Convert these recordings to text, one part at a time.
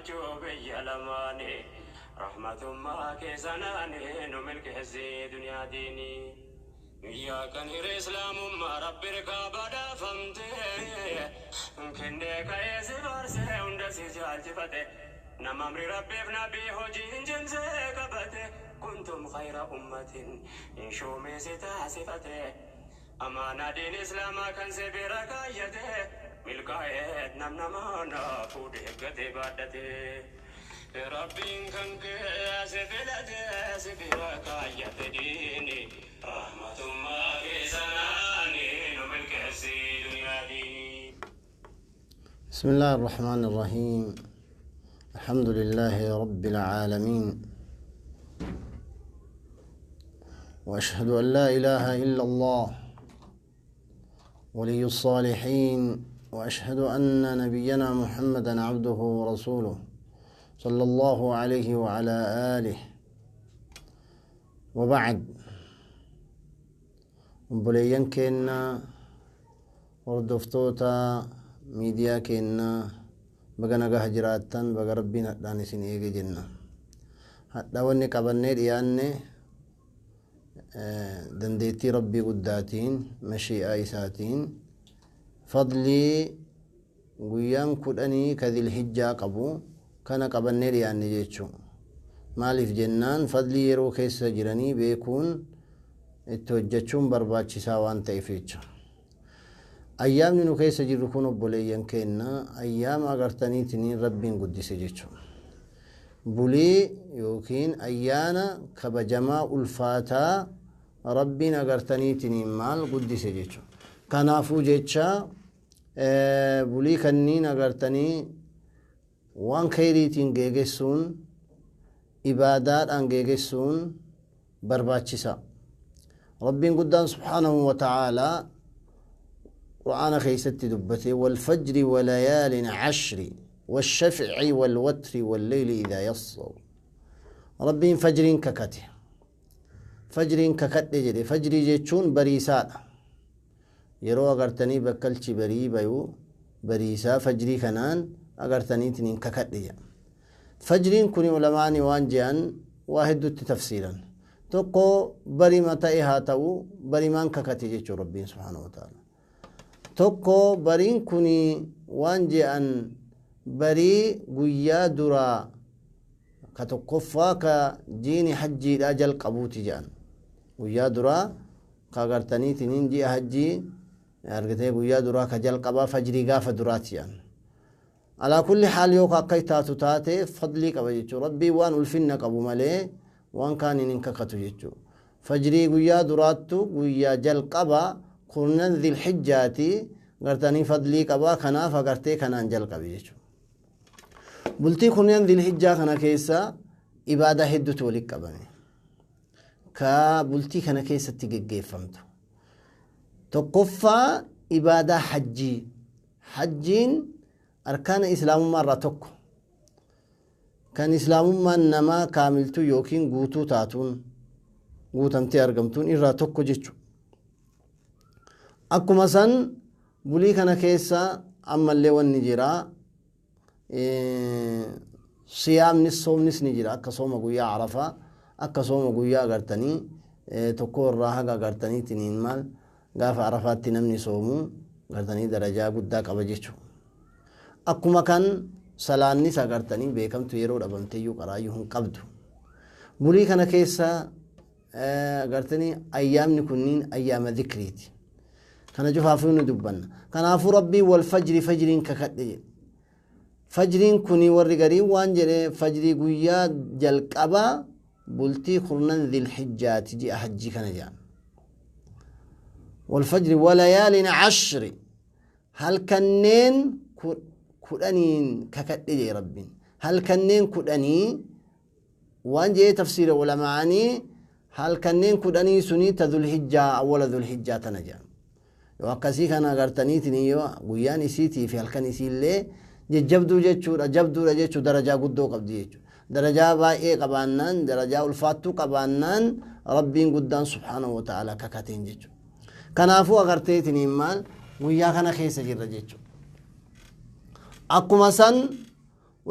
lachuu biyya lamaani. Rahmatummaa keessanaani nu milkeessi duniyaa diini. Guyyaa kan hiree Islaamummaa Rabbi rikaa badhaafamte. Kennee ka'ee si faarsee hunda si jaalchifate. Nama amri Rabbiif nabii hojiin cimsee qabate. Kuntum khayra ummatin hin shuumee si taasifate. Amaanaa diin Islaamaa kan si bira kaayyate. Milkaa'ee nam namaa fuudhee eeggatee baadhate. Rabbiin kan kee si filate si bira kaayyate diini. Rahmatummaa keessanaani nu milkeessi duniyaa diini. بسم الله الرحمن الرحيم. الحمد لله رب العالمين، وأشهد أن لا إله إلا الله ولي الصالحين، وأشهد أن نبينا محمدا عبده ورسوله صلى الله عليه وعلى آله، وبعد. Obboleeyyan keenya, hordoftoota miidiyaa keenya, baga nagaa jiraattan, baga Rabbiin hadhaan isin eege jenna. Hadha wanni qabannee dhiyaanne dandeettii Rabbii guddaatiin, mashii'aa isaatiin, fadlii guyyaan 10 ka Dhilhijjaa qabu kana qabannee dhiyaanne jechuu. Maaliif jennaan, fadlii yeroo keessa jiranii beekuun itti hojjechuun barbaachisaa waan ta'eef jecha. Ayyaamni nu keessa jirru kun, obboleeyyan keenya, ayyaama agartaniitiin Rabbiin guddise jechuudha. Bulii yookiin ayyaana kabajamaa ulfaataa Rabbiin agartaniitiin maal guddise jechuudha. Kanaafuu jecha bulii kanniin agartanii waan kheyriitiin geegessuun, ibaadaadhaan geegessuun barbaachisa. Rabbiin guddaan سبحانه وتعالى قرآن keessatti dubbate: والفجر وليال عشر والشفع والوتر والليل إذا يسر. Rabbiin fajriin kakate, fajriin kakadhe jedhe. Fajrii jechuun bariisaadha. Yeroo agartanii bakkalchi barii bayu, bariisaa fajrii kanaan agartaniitiin kakadhe jedha. Fajriin kun ulamaani waan je'an waa hedduutti tafsiiran. Tokko barima ta'e haa ta'u, barimaan kakate jechuu Rabbiin سبحانه وتعالى. Tokko bariin kun waan je'an barii guyyaa duraa ka tokkoffaa ka jiini hajjiidha jalqabuuti je'an. Guyyaa duraa ka agartaniitiin ji'a hajjii argatee guyyaa duraa ka jalqabaa fajrii gaafa duraati je'an. على كل حال, yoo akka taatu taate fadlii qaba jechuu. Rabbii waan ulfinna qabu malee waan kaaniin hin kakatu jechuu. Fajrii guyyaa duraattu guyyaa jalqaba kurnan Dhilhijjaati gartanii fadlii qabaa. Kanaaf agartee kanaan jalqabe jechuu. Bultii kurnan Dhilhijjaa kana keessa ibaadaa hedduutu walitti qabame ka bultii kana keessatti geggeeffamtu. Tokkoffaa ibaadaa hajjii. Hajjiin arkaana Islaamummaa irraa tokko, kan Islaamummaan namaa kaamiltuu yookiin guutuu taatuun, guutamtee argamtuun irraa tokko jechu. Akkuma san bulii kana keessa ammallee wanni jira, siyaamnis soomnis ni jira. Akka sooma guyyaa Arafaa, akka sooma guyyaa agartanii tokko irraa haga agartaniitiin maal gaafa Arafaatti namni soomu agartanii darajaa guddaa qaba jechuudha. Akkuma kan salaannis agartanii beekamtu yeroo dhabamteeyyuu qaraayyuu hin qabdu. Bulii kana keessa agartanii ayyaamni kunniin ayyaama zikriiti. Kana cufaafuu ni dubbanna. Kanaafuu Rabbiin والفجر, fajriin kakadhe jedhe. Fajriin kuni warri garii waan jedhe fajrii guyyaa jalqabaa bultii kurnan Dhilhijjaati, ji'a hajjii kana jedhan. والفجر وليال عشر, halkanneen 10n kakadhe jedhe Rabbiin. Halkanneen 10 waan jedhe tafsiira ulamaanii, halkanneen 10 suni ta Dhulhijjaa, awwala Dhulhijjaa tana jedhan. Yoo akkasii kana agartaniitiin yoo guyyaan isiitii fi halkan isiillee jajjabduu jechuudha, jabduudha jechuu, darajaa guddoo qabdi jechuudha. Darajaa baay'ee qabaannaan, darajaa ulfaattuu qabaannaan, Rabbiin guddaan سبحانه وتعالى kakateen jechuudha. Kanaafuu agarteetiin maal guyyaa kana keessa jirra jechuudha. Akkuma san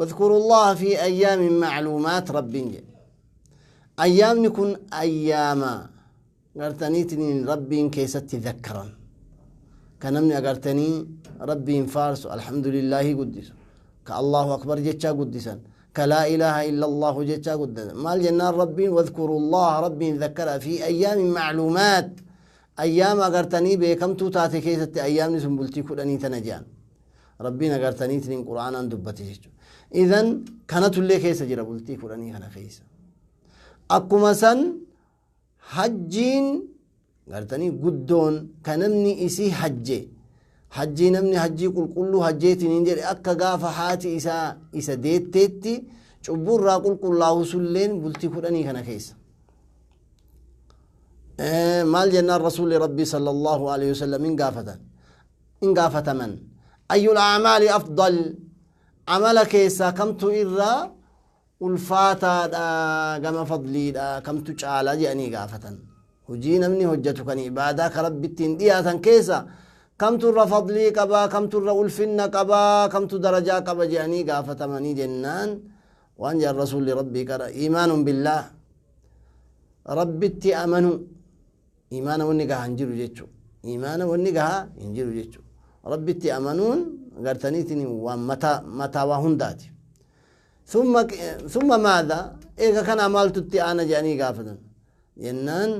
واذكروا الله في أيام معلومات ربين جي. أيام نكون أياما قرتنيتني ربين كيست ذكرا كنمني أقرتني ربين فارس الحمد لله قدس كالله أكبر جتشا قدسا كلا إله إلا الله جتشا قدسا مال جنان ربين واذكروا الله ربين ذكر في أيام معلومات أيام أقرتني بكم توتاتي كيست أيام نسنبلتي كلني تنجان ربنا قرتني تنين قرآن دبتي إذن كانت اللي كيسة جرى بلتي كلني كان كيسة أكما سن حجين قرتني قدون كنمني إسي حجي حجي نمني حجي قل كله حجيتي ننجر أكا قافة حاتي إسا إسا ديت تيتي شبور را قل كل الله سلين بلتي كلني كان كيسة مال جنة الرسول ربي صلى الله عليه وسلم إن قافة إن قافة من أي الأعمال أفضل عملك إسا كمت إرى ulfaataa dha gama fadliidha kamtu caalaa jedhanii gaafatan hojii namni hojjetu kan ibaadaa ka rabbittiin dhiyaatan keessa kamtu irra fadlii qabaa kamtu irra ulfinna qabaa kamtu darajaa qaba jedhanii gaafatamanii jennaan waan jedhan rasuulli rabbii qara iimaanun billaah rabbitti amanu iimaana wanni gahaa hin jiru jechu iimaana wanni gahaa hin jiru jechu rabbitti amanuun gartaniitiin waan mataa waa hundaati ثم ماذا؟ إذا كان عملت أنا جاني قافدا جنان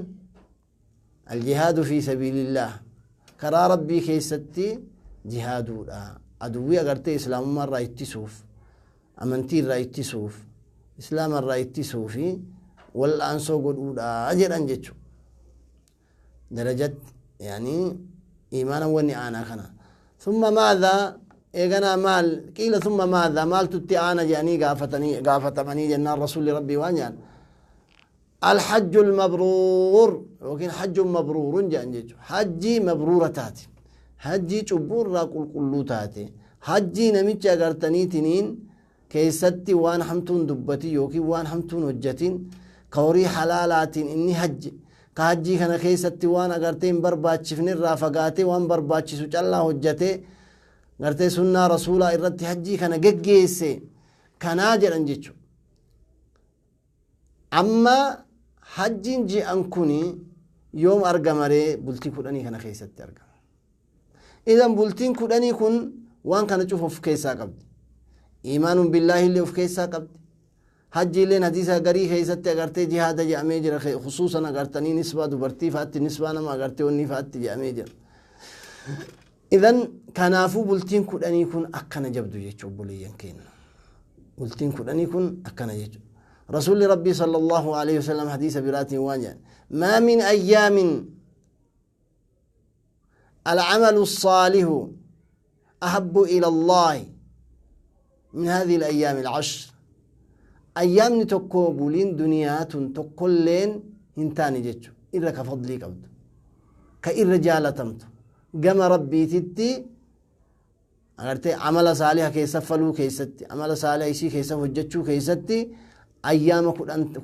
الجهاد في سبيل الله كرا ربي كيستي جهاد أدوية قرتي إسلام مرة يتسوف أمنتي رأي تسوف إسلام الرأي تسوفي والأنسو قد أجر أنجتشو درجة يعني إيمانا وني أنا كنا ثم ماذا؟ إيغانا مال قيل ثم ماذا مال تتعانا جاني قافتني قافتمني جنان رسول ربي وانجان الحج المبرور وكين حج مبرور جان جيجو حجي مبرورة تاتي حجي چبور را قل قلو تاتي حجي نميچا غرتني تنين كيستي وان حمتون دبتي يوكي وان حمتون هجتين كوري حلالاتين إني حج كحجي كان كيستي وان أغرتين برباتشفني الرافقاتي وان برباتشسو چلا هجتي غرتي سنة رسولا إرتي حجي كان جيسي كان جران جيتشو أما حجين جي أنكوني يوم أرجمري بلتي كلاني كان خيست أرجم إذا بلتين كلاني كن وان كان تشوفه في كيسا قبل إيمان بالله اللي في كيسا قبل حجي لين حديثة غري خيست غرتي جهاد جي أميجر خصوصا غرتني نسبة دبرتي فاتي نسبة أنا ما غرتي وني فاتي جي أميجر إذن كنافو بلتين كلاني كن أكنا جبدو يجو بليين كين بلتين كلاني كن أكنا يجو رسول ربي صلى الله عليه وسلم حديث براتي وانجا ما من أيام العمل الصالح أحب إلى الله من هذه الأيام العشر أيام نتكو بولين دنيا تكلين هنتاني جيتشو إلا كفضلي قبض كإر تمتو جما ربي تتي أغرتي عمل صالح كيسا فلو كيستي عمل صالح إشي كيسا هجتشو كيستي أيام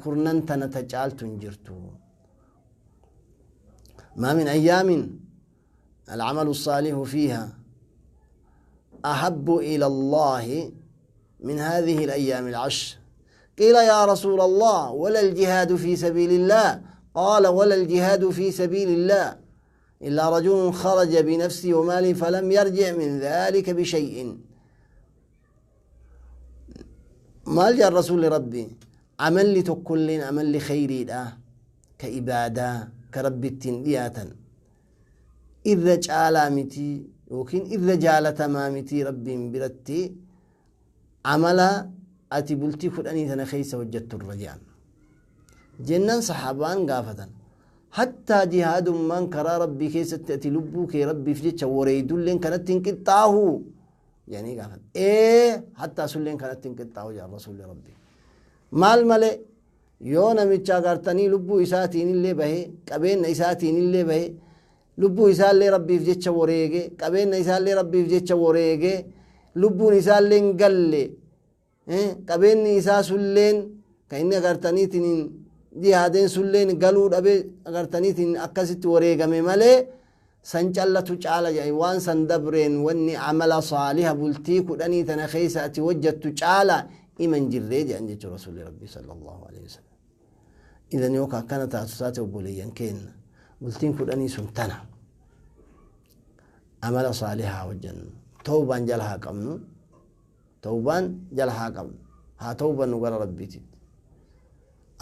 كرنان تنتجعل تنجرتو ما من أيام العمل الصالح فيها أحب إلى الله من هذه الأيام العشر قيل يا رسول الله ولا الجهاد في سبيل الله قال ولا الجهاد في سبيل الله إلا رجل خرج بنفسه وماله فلم يرجع من ذلك بشيء ما جاء الرسول ربي عمل لي تكلين عمل لي خيري لا كإبادة كرب التندياتا إذا جعل وكين إذا جعل تمامتي ربي برتي عمل أتي بلتي كل أني تنخيس وجدت الرجال جنان صحابان قافة حتى جهاد من كرا ربي كيس تأتي لبوك ربي في جتش وريدولين كانت تنقطعه يعني قافة إيه حتى سلين كانت تنقطعه يا رسول ربي مال ملي يونا ميتشا غرتني لبو إساتين اللي به قبين إساتين اللي به لبو إسال اللي ربي في جتش وريجي قبين إسال اللي ربي في جتش وريجي لبو إسال اللي نقلي إيه قبين إسا سلين كأني غرتني تنين جهادين سلين قالوا أبي غرتني تنين أكست وريجا مملي San callatu caala jedhani waan san dabreen wanni amala saaliha bultii 10 tana keessa ati hojjattu caala iman jirree jedhan jechuudha Rasuulli Rabbii sallallahu alaihi wasallam. Idan yoo akkana taatu taate obboleeyyan keenna bultiin 10 sun tana amala saalihaa hojjannu, tawbaan jala haa qabnu, tawbaan jala haa qabnu, haa tawbannu gara Rabbiititti.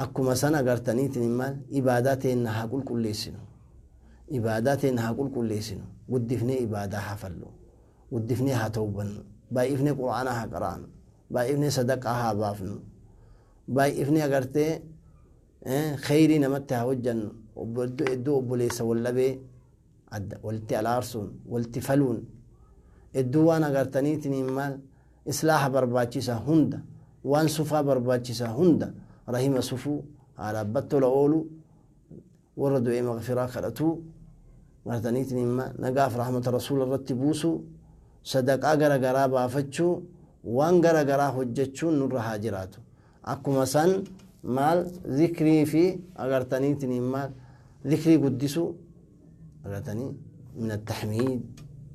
Akkuma san agartaniitiin maal ibaadaa teenna haa qulqulleessinu, ibaadaa teenna haa qulqulleessinu, guddifnee ibaadaa haa fallu, guddifnee haa tawbannu, baay'ifnee qur'aana haa qara'anu, baay'ifnee sadaqaa haa baafnu, baay'ifnee agartee kheyrii namatti haa hojjannu, iddoo obboleessa wal dhabee adda walitti alaarsuun walitti faluun iddoo waan agartaniitiin maal islaaha barbaachisaa hunda waan sufaa barbaachisaa hunda rahima sufuu haadha abbatti tola oolu warra du'ee maghfiraa kadhatuu agartaniitiin maal nagaaf rahmata rasuula irratti buusuu sadaqaa gara garaa baafachuu waan gara garaa hojjechuun nurra haa jiraatu. Akkuma san maal zikrii fi agartaniitiin maal zikrii guddisuu agartanii min التحميد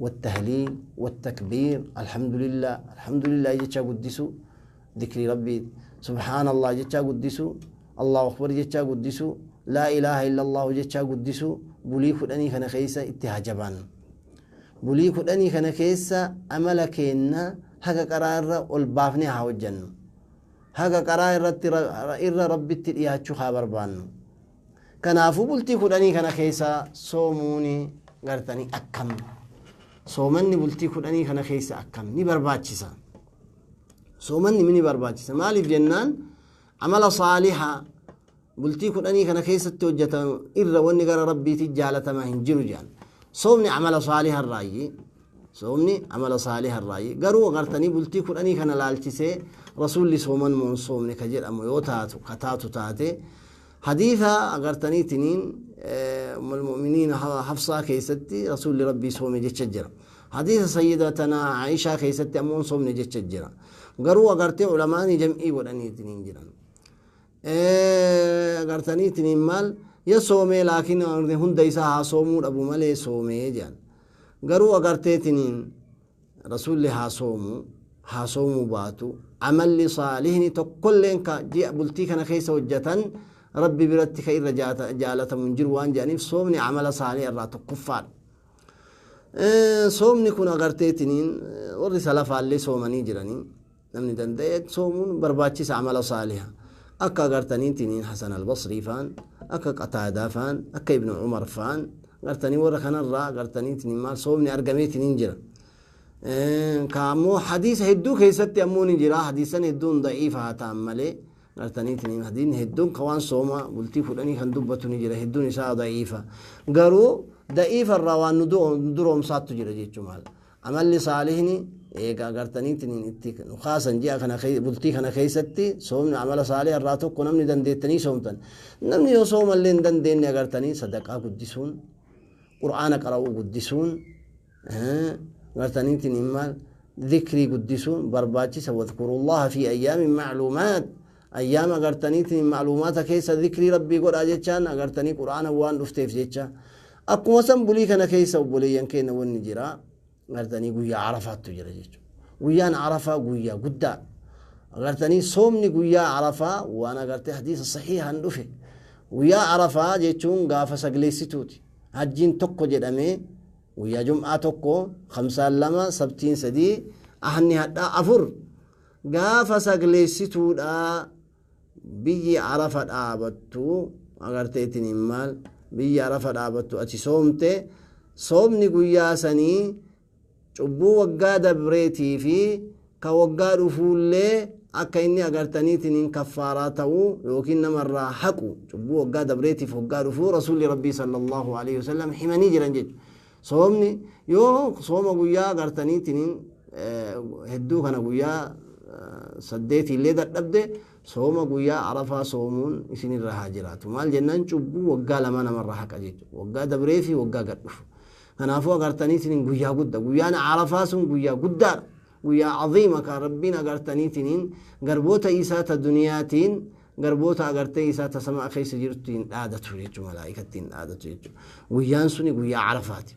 والتهليل والتكبير الحمد لله الحمد لله جتشا قدسو ذكر ربي سبحان الله جتشا قدسو الله أكبر جتشا قدسو لا إله إلا الله جتشا قدسو بولي كدني كان خيسا اتهاجبان بولي كدني كان خيسا أملكينا هكا قرار والبافني هاوجن هكا قرار إر ربي تلياتشو خبر بان كنافو بولتي كدني كان خيسا صوموني غرتني أكم صومني بولتي كدني كان خيسا أكم ني برباچيسا صومني مني برباچيسا مالف جنان عمل صالحا بولتي كدني كان خيسا توجتا إر وني غر ربي تجالة ما هنجرو جان صومني عمل صالح الرأي صومني عمل صالح الرأي غرو غرتني بولتي كدني كان لالچيسه رسول صومن مون صومني كجر أمو يوتاتو كتاتو تاتي حديثا أغرتني تنين أم المؤمنين حفصة كيستي رسول ربي صومي جتشجرة حديث سيدتنا عائشة كيستي أمون صومني جتشجرة غرو أغرتي علماني جمعي ودني تنين جران أغرتني تنين مال يصومي لكن هند إساها صومو أبو مالي صومي جان غرو أغرتي تنين رسول ها صومو ها صومو باتو عمل صالحني تقولين كجي بلتي كان خيس وجتن ربي برتك إر جالة منجر وان جانب صومني عمل صالح الرات كفار صومني كنا غرتيتنين والرسالة فالي صومني جراني نمني دنديت صومون برباتشيس عمل صالح أكا غرتنين تنين حسن البصري فان أكا قتادة فان أكا ابن عمر فان غرتني ورخنا الرا غرتنين تنين مال صومني أرقميتنين جرا كامو حديث هدو كيستي أموني جرا حديثا هدون ضعيفة تأملي غرتني تنين هدين هدون قوان صوما بلتي فلاني كان دبتوني جرا هدون إساء ضعيفة قالوا ضعيفة الروان ندروم ساتو جرا جيتشو مال عمل لي صالحني إيه غرتني تنين اتيك نخاصا جاء خنا بلتي خنا خيستي صوم عمل صالح الراتو كنمني دندتني صومتن نمني يصوم اللي دندين غرتني صدقة قدسون قرآن قرأوا قدسون غرتني تنين مال ذكري قدسون برباتي سوذكروا الله في أيام معلومات أيام أغرتني تنين معلومات كيس ذكري ربي قل أجتشان أغرتني قرآن وان رفتيف جتشا أقوم سن بولي كان كيس وبولي ينكين ونجرا أغرتني قويا عرفات تجرى جتشو قويا عرفة قويا قدا أغرتني صومني قويا عرفة وأنا أغرتي حديث صحيح هندفه قويا عرفة جتشون قافة سقليستوتي هجين تقو جدامي ويا جمعة تقو 5 لما 70 سدي أهني هدا أفر قافة سقليستوتا بيجي عرفة آبتو أغرتيتني مال بيجي عرفة آبتو أتي صومتي صومني قويا سني شبو وقا دبريتي في كوقا رفولي أكا إني أغرتنيتنين كفاراتو يوكين مرة حقو شبو وقا دبريتي في وقا رفو رسول ربي صلى الله عليه وسلم حماني جران جيج صومني يو صوم قويا أغرتنيتنين هدو كان قويا سديتي اللي دبدي صوم قويا عرفا صومون إسني الرهاجرات مال جنان شبو وقا لما نمر حق أجيج وقا دبريفي وقا قدف كنافو أغرتنيتنين قويا قد قويا عرفا سن قويا قدار قويا عظيمة كربنا أغرتنيتنين قربوتا إيسات الدنياتين قربوتا أغرتي إيسات سماء خيس جرتين عادة تريجو ملائكتين عادة تريجو قويا سني قويا عرفات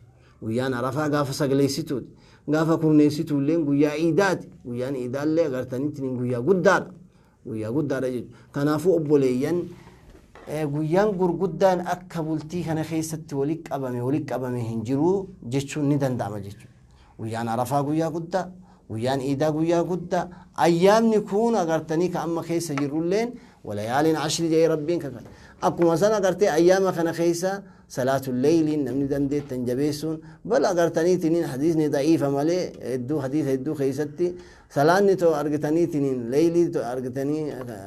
Guyyaan arafaa gaafa sagaleessituuti. Gaafa kurneessituullee guyyaa iidaati. Guyyaan iidaallee agartaniitiin guyyaa guddaadha. Guyyaa guddaadha jechuudha. Kanaafuu obboleeyyan, guyyaan gurguddaan akka bultii kana keessatti walitti qabame hin jiru jechuun ni danda'ama jechuudha. Guyyaan arafaa guyyaa guddaa, guyyaan iidaa guyyaa guddaa, ayyaamni kun agartanii ka amma keessa jirrulleen وليال عشر jedhee Rabbiin kakate. Akkuma san agartee ayyaama kana keessa salaatul leeyliin namni dandeettan jabeessuun bal agartaniitiniin hadiisni da'iifa malee hedduu, hadiisa hedduu keessatti salaanni too argitaniitiniin leeylii too argitanii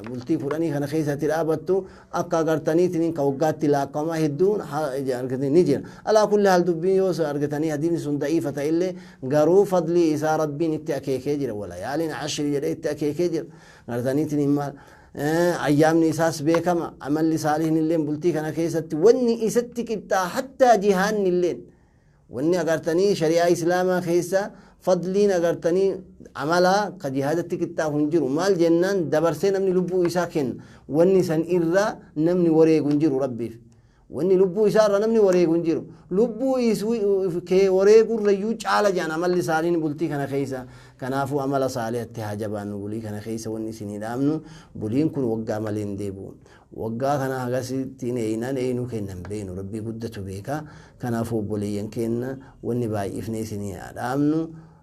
bultii 10 kana keessatti dhaabattu akka agartaniitiniin ka waggaatti laakkamaa hedduun argitanii ni jira. على كل حال dubbiin yoo argitanii hadiisni sun da'iifa ta'ellee, garuu fadlii isaa Rabbiin itti akeekee jira. وليال عشر jedhee itti akeekee jira. Agartaniitiniin maal ayyaamni isaas beekama. Amalli saalihin illeen bultii kana keessatti wanni isatti qixxaa, hattaa jihaanni illeen, wanni agartanii shari'aa Islaamaa keessa fadliin agartanii amalaa ka jihaadatti qixxaahu hin jiru. Maal jennaan, dabarsee namni lubbuu isaa kenna. Wanni san irra namni wareegu hin jiru Rabbiif. Wanni lubbuu isaa irra namni wareegu hin jiru. Lubbuu kee wareegurrayyuu caala jedhan amalli saaliin bultii kana keessa. Kanaafuu amala saalihatti haa jabaannu bulii kana keessa. Wanni isinii dhaamnu, buliin kun waggaa malee hin deebi'u. Waggaa kana hagasittiin eeyinaan eeyinuu kennan beenu Rabbii guddatu beeka. Kanaafuu obboleeyyan kenna, wanni baay'ifne isinii dhaamnu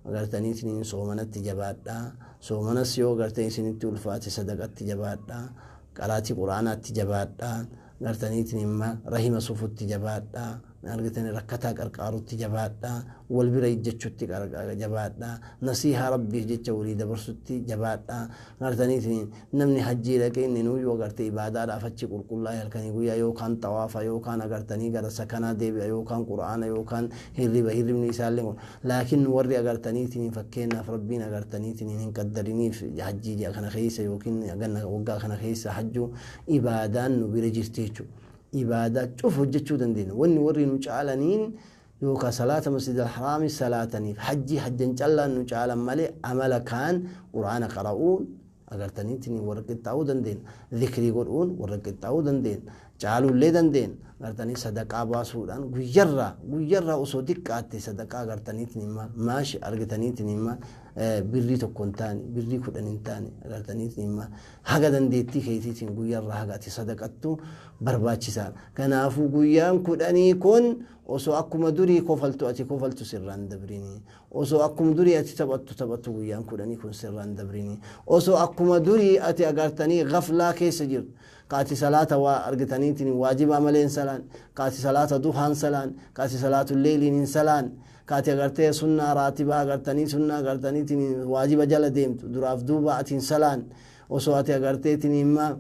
agartanii isiniin soomanatti jabaadhaa. Soomanas yoo agartanii isinitti ulfaate, sadaqatti jabaadhaa, qaraatii Quraanaatti jabaadhaa, agartaniitiin rahima sufutti jabaadhaa, argitanii rakkataa qarqaarutti jabaadhaa, wal bira ijjachutti jabaadhaa, nasiihaa Rabbiif jecha walii dabarsutti jabaadhaa. Agartaniitiin namni hajjii dhaqee inni nuyyuu agartee ibaadaadhaaf achi qulqullaa'e halkanii guyyaa yookaan xawaafa yookaan agartanii gara sakanaa deebi'a yookaan Qura'aana yookaan hirriba, hirribni isaallee. Laakiin warri agartaniitiin fakkeenyaaf Rabbiin agartaniitiin hin qaddariniif hajjii kana keessa yookiin waggaa kana keessa hajjuu, ibaadaan nu bira jirti jechuudha. Ibaadaa cuf hojjechuu dandeenya. Wanni warri nu caalaniin yookaan salaata Masjid al-Haraami salaataniif hajjii hajjan callaan nu caalan malee, amala kaan Quraana qara'uun agartaniitiin warra qixxaa'uu dandeenya. Zikrii godhuun warra qixxaa'uu dandeenya. Caaluullee dandeenya. Agartanii sadaqaa baasuudhaan guyyarraa guyyarraa osoo xiqqaatte sadaqaa agartaniitiin maashi argitaniitiin birrii 1 hin taane, birrii 10 hin taane, agartaniitiin haga dandeettii keetiitiin guyyarraa haga ati sadaqattu barbaachisaadha. Kanaafuu guyyaan 10 kun osoo akkuma durii kofaltu ati kofaltu sirraan dabrini. Osoo akkuma durii ati taphattu taphattu guyyaan 10 kun sirraan dabrini. Osoo akkuma durii ati agartanii gaflaa keessa jirtu, kaati salaata waa argitaniitiin waajibaa malee hin salaan, kaati salaata duhaan salaan, kaati salaatu leeliin hin salaan, kaati agartee sunnaa raatibaa agartanii sunnaa agartaniitiin waajiba jala deemtu duraaf duuba ati hin salaan, osoo ati agarteetiin himmaa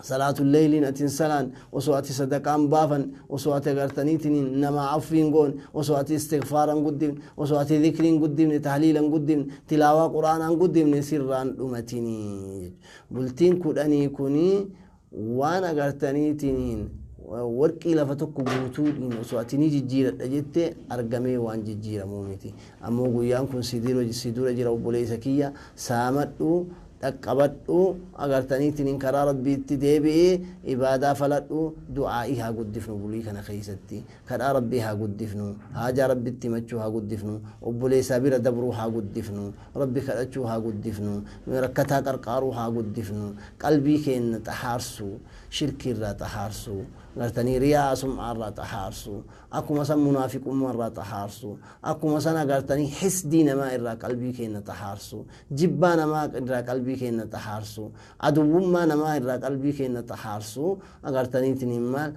salaatu leeyliin ati hin salaan, osoo ati sadaqaan baafan, osoo ati agartaniitiin nama afwiin goon, osoo ati istigfaaran guddifne, osoo ati zikriin guddifne, tahliilan guddifne, tilaawaa Quraanaan guddifne, sirraan dhumatinii. Bultiin 10 kunii waan agartaniitiin warqii lafa tokko guutuudhiin osoo ati ni jijjiiradha jette argamee waan jijjiiramuu miti. Ammoo guyyaan kun si dura jira, obboleessa kiyya, saamadhu, dhaqqabadhu, agartaniitiin karaa Rabbiitti deebi'ee ibaadaa faladhu. Du'aa'ii haa guddifnu bulii kana keessatti. Kadhaa Rabbii haa guddifnu, haajaa Rabbitti himachuu haa guddifnu, obboleessaa bira dabruu haa guddifnu, Rabbi kadhachuu haa guddifnu, rakkataa qarqaaruu haa guddifnu, qalbii keenya xahaarsuu, shirkiirraa xahaarsuu, agartanii riyaa sum'aarraa xahaarsuu, akkuma san munaafiqummaa irraa xahaarsuu, akkuma san agartanii hisdii namaa irraa qalbii keenya xahaarsuu, jibbaa namaa irraa qalbii keenya xahaarsuu, aduwwummaa namaa irraa qalbii keenya xahaarsuu, agartaniitiin maal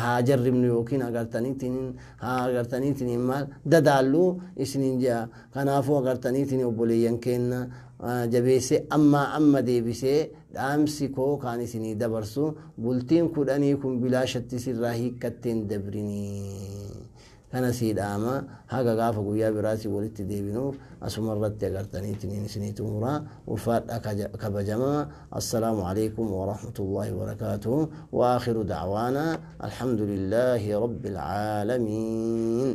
haa jarribnu yookiin agartaniitiin haa agartaniitiin maal dadaalluu isiniin jea. Kanaafuu agartaniitiin obboleeyyan keenya, jabeessee ammaa amma deebisee dhaamsi koo kaan isinii dabarsu, bultiin 10 kun bilaashatti sirraa hiikkatteen dabrinii kana sii dhaama. Haga gaafa guyyaa biraatii walitti deebinuuf asuma irratti agartaniitiin isinii xumuraa. Ulfaadha, kabajamaa. السلام عليكم ورحمة الله وبركاته، وآخر دعوانا الحمد لله رب العالمين.